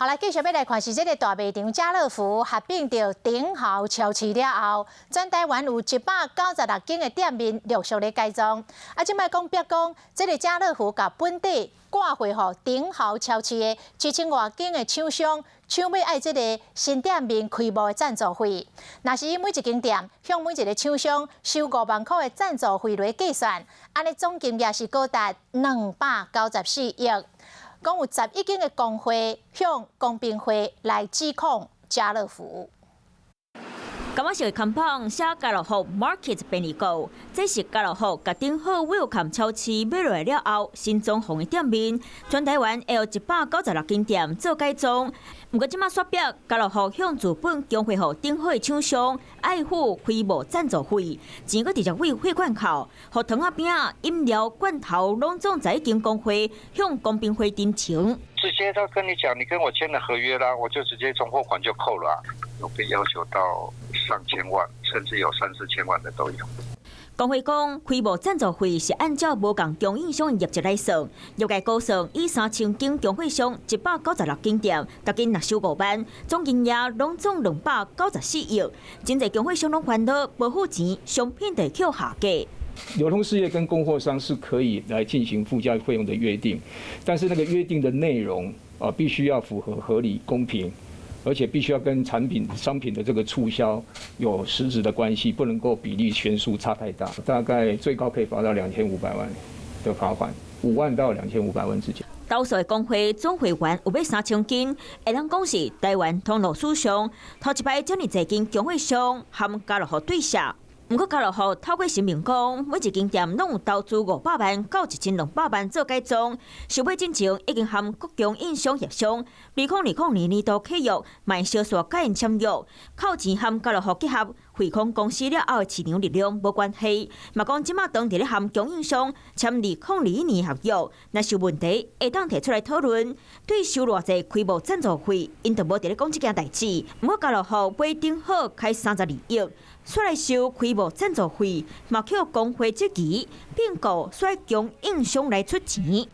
好來，繼續欲來看是這个大賣場家樂福合併著頂好超市了後，全台灣有196間的店面陸續咧改裝。啊，這擺講別講，這个家樂福共本底掛貨予頂好超市的七千外間的廠商，搶欲愛這个新店面開幕的贊助費。若是以每一間店向每一个廠商收5萬箍的贊助費來計算，按呢總金額是高達294億。講有11間的工會向公平會來指控家樂福。感覺是會看榜寫家樂福 Market 便利購，這是家樂福共頂好 Wellcome 超市買落來了後，新裝潢的店面，全台灣會有196間店做改裝。毋過這馬煞逼家樂福向資本供貨予頂好的廠商愛付開幕贊助費，錢閣直接對匯款扣，予糖仔餅仔、飲料罐頭攏總11間工會向公平會陳情。直接他跟你講，你跟我簽了合約啦，我就直接從貨款就扣了，有被要求到上千萬，甚至有三四千萬的都有。工會講，開幕贊助費是按照無仝供應商的業績來算，業界估算以3000間供貨商196間店，逐間若收5萬，總金額攏總294億。真濟供貨商攏煩惱，無付錢，商品就會予下架。流通事業跟供貨商是可以來進行附加費用的約定，但是那個約定的內容啊，必須要符合合理公平，而且必須要跟產品商品的這個促銷有實質的關係，不能夠比例懸殊差太大。大概最高可以罰到2500萬的罰款，5萬到2500萬之間。投訴的工會總會員有欲3000間，會當講是台灣通路史上頭一擺遮爾濟間供貨商和家樂福對錫。毋過家樂福透過聲明講，每一間店攏有投資500萬到1200萬做改裝，收買進前已經和各供應商協商，2020年年度契約嘛相續共𪜶簽約，扣錢和家樂福結合惠康公司了後的市場力量無關係，嘛講這馬當佇咧和供應商簽2021年合約，若是有問題會當提出來討論。對收偌濟開幕贊助費，𪜶就無佇咧講這件代誌。毋過家樂福買頂好開32億，煞來收開幕贊助費，嘛予工會質疑，併購煞供應商來出錢。